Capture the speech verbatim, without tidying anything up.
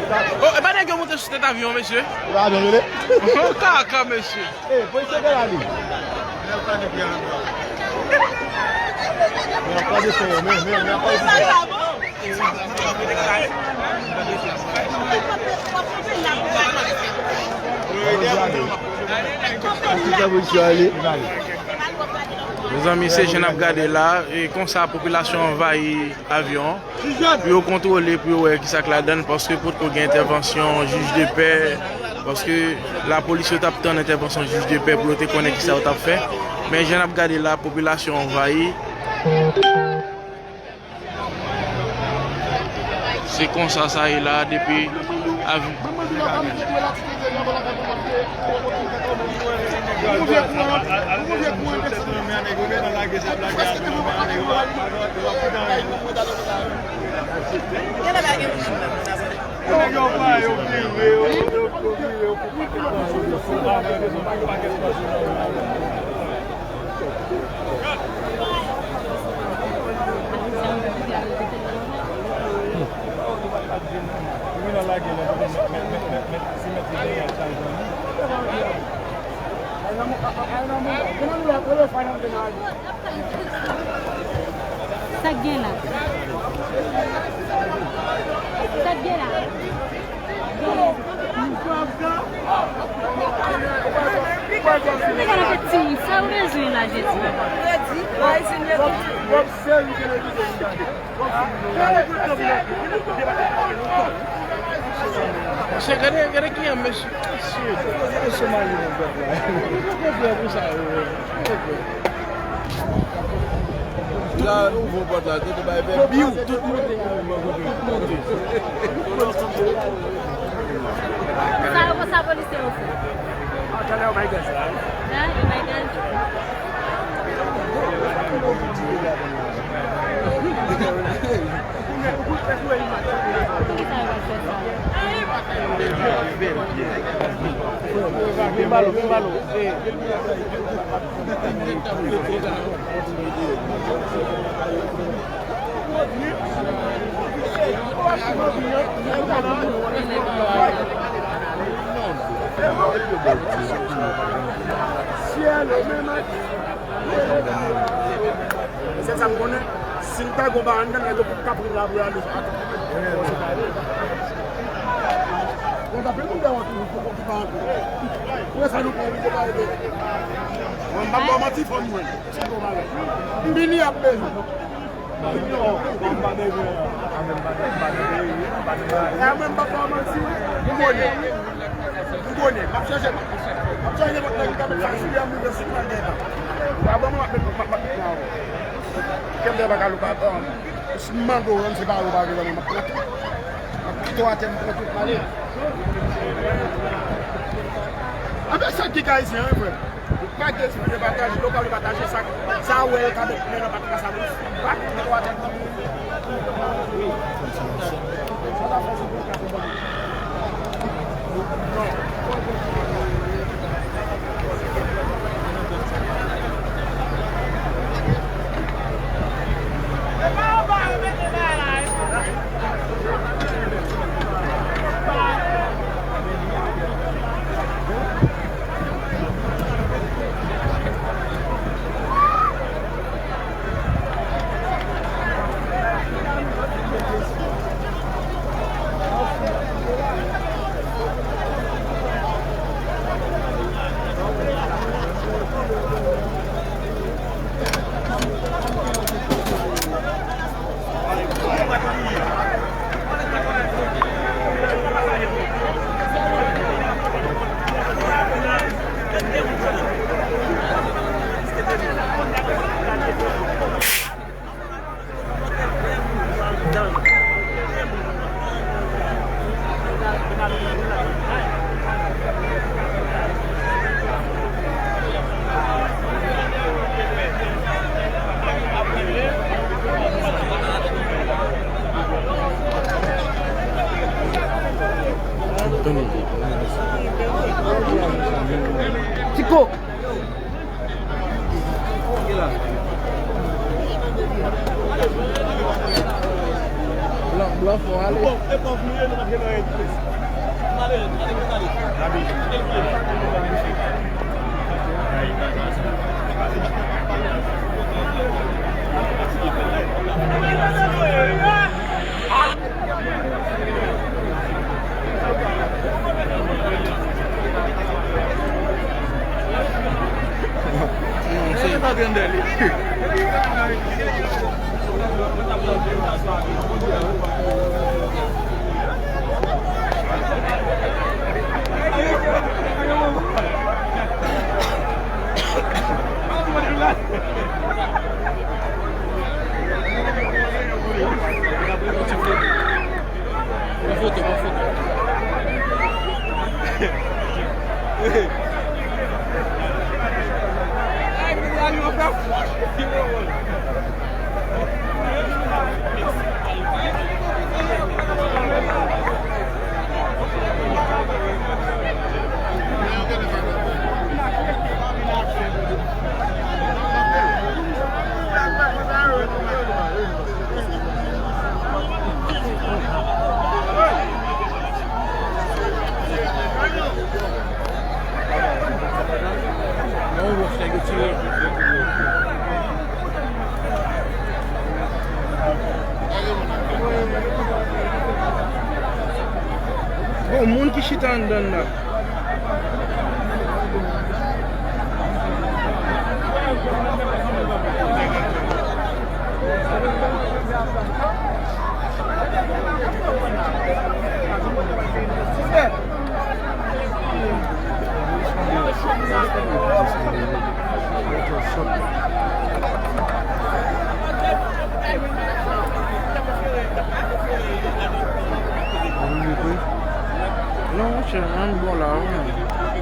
Oh, e pa nèg yo moute sou tèt avyon, mesye? Ou pa janm rele? Kaka, mesye. Ey, polisye gen la li. Men ap gade fè yo, men, men, men ap gade fè yo. Mezanmi, se jan n ap gade la, e konsa popilasyon anvayi avyon an pou yo kontwole, pou yo wè kisa k ladan l, paske potko gen entèvansyon jij de pè, paske lapolis yo t ap tann entèvansyon jij de pè pou yo te konnen kisa yo t ap fè. Men jan n ap gade la, popilasyon anvayi. Se konsa sa ye la depi avyon. Sa k gen la? Sa k gen la? Nèg la fè ti moun, sa ou bezwen la, Jezi? Mesye, gade, gade ki an mesye. Mesye, mesye male nan bèt la. Mwen pa konprann pou sa yo. La, nou ouvri pòt la, tout bay fè biw, tout monte, tout monte. Sa yo konsa polisye yo fè. Ah, talè yo bay gaz la, wi. Hein, yo bay gaz. Vin balo, vin balo. Sèl sa m konnen, si n ta gon pa anndan, nèg yo pou kapri la pou y ale. Bon, sa fè moun dèyè toujou, fò konn ki pa antre. Pou sa nou pran oblije pa ede. Mwen, m pa ba w manti, fò m jwenn. M vini ap bezwen. Non, mwen, m pa bezwen. A mwen, m pa ba w manti. M konnen. M konnen. M ap chèche, m ap chèche. M ap chèche nenpòt nèg ki ka met sa sou li an, m rive sou plan de eta. A bon, mwen, m ap met, m ap, m ap met nan avè w. Kè m dèyè pa ka loup, a, a, si m mande w, se pa yo pa vle, mwen, m ap pran tout. M ap kite w atè, m pran tout, m ale. Anben, sa ki ka ayisyen, wi, frè m. Ou pa gen espri de pataje, lè w pa vle pataje sa, sa w wè yo ka met men nan patra sa, wi. Pa kite w atè, non. Tiko! Blan, blan fò ale. Bon foto, bon foto. Bon, moun ki chita anndan la. Non, monchè, ann bon la, wi.